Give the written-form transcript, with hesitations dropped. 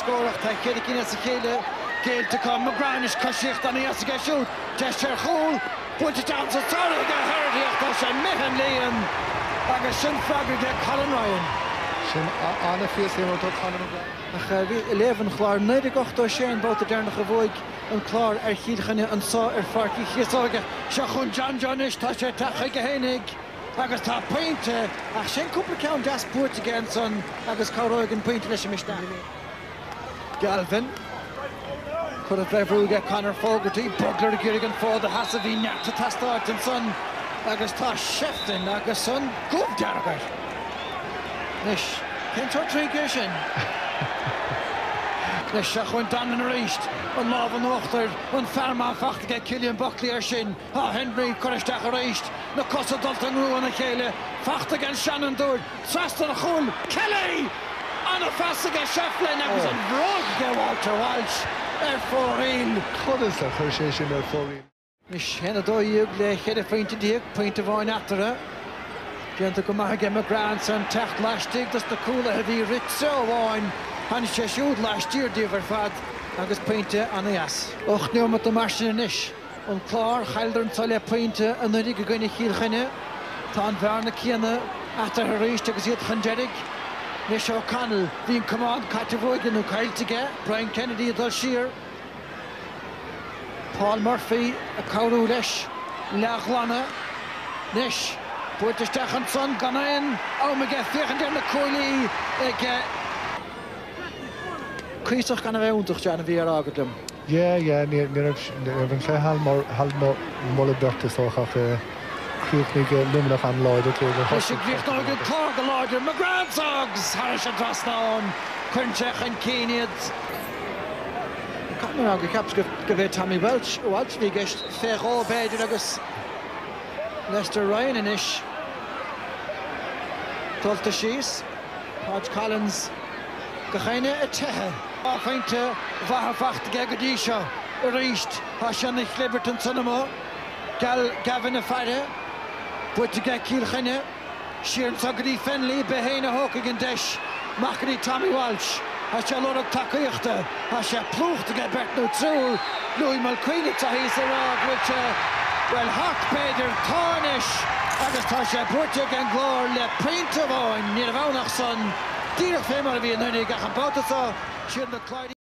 scór ach tá a chéad cinn as a chéile géillte acu. McGrath anois, coisíocht ana-dheas aige siúd. Deis ar chúl. Buailte isteach ansan sáraithe aige Herity ach tá sé imithe ón líon agus sin freagra aige Colin Ryan. Sin ana-phíosa imeartha ó Conor McGrath. Ach bhí i léamh an Chláir 1986 an babhta deireanach a bhuaigh an Clár ar Chill Chainnigh anso ar Pháirc Uí Chíosóg. Seo chugainn John Joe anois, tá sé ag teacht chuige fhéinig agus tá pointe ach sin cúpla ceann deas buaite aige ansan agus cabhróidh an pointe leis an misneach. Galvin. Curtha fé bhrú aige Conor Fogarty. Bugler ag iarraidh an fód a sheasamh. Bhí neart ag teastáilt ansan agus tá Shefflin agus an gob dearg air. Anois, cén sórt rince é sin? Anois, seo chugainn Donlan arís. An lámh in uachtar. An fear maith fachta aige Cillian Buckley air sin. Tá Henry curtha isteach arís. Na cosa dulta i ngrua ina chéile. Fachta ag an seanfhondúir. Trasna an chúil, Kelly! Ana-phas aige Shefflin agus an bhróg aige Walter Walsh ar fóraoil. Conas a chuir sé sin ar fóraoil? Anois, 1-12 le 14 phointe, pointe amháin eatarthu. Déanta go maith aige McGrath ansan teacht laistigh dos na cúlaithe a bhí ag rith treo amháin. Tháinig sé siúd laistiar díobh ar fad agus pointe ana-dheas. 8 neomat nó mar sin anois. An Clár, chailleadar anso le pointe anuraidh i gcoinne Chill Chainnigh. Tá an bhearna céanna eatarthu arís agus iad chun deiridh. Anois O'Connell, bhí an camán caite uaidh nó caillte aige. Brian Kennedy ag dul siar. Paul Murphy ag cabhrú leis leathghlanadh. Anois buailte isteach ansan gan aon am aige féachaint ar na cuaillí ag. Cuíosach gan a bheith iontach, John, a bhí á rá agat liom. Yeah, yeah, ní raibh an cluiche thar moladh beirte is dócha ach chríochnaigh Luimneach an-láidir cé gur thosaigh. Anois críochnóidh an Clár go láidir, McGrath agus thairis an trasnán, cuireann sé chun cinn iad. Caithfidh mé a rá gur cheapas gurbh é Tommy Welch, Walsh a bhí i gceist fé dhó b'fhéidir agus Lester Ryan anois dulta síos. Podge Collins gach éinne ag teitheadh. Dhá phointe mhaithe fachta aige go dtí seo. Arís tá sé ina chlibirt ansan amuigh. Gal Gavin ag faire. Buaite aige Cill Chainnigh. Siar anso go dtí Fennelly. B'é féin a thógfaidh an deis. Amach go dtí Tommy Walsh. Tá sé ag lorg tacaíochta. Tá sé plúchta aige beirt nó triúr. Louis Mulqueen atá thíos ag rá go bhfuil sé, bhuel, thart b'fhéidir. Tá anois agus tá sé buaite ag an gClár le pointe amháin. Ní raibh ann ach san, díreach fé mar a bhí anuraidh ach an babhta seo siad na Cláirigh.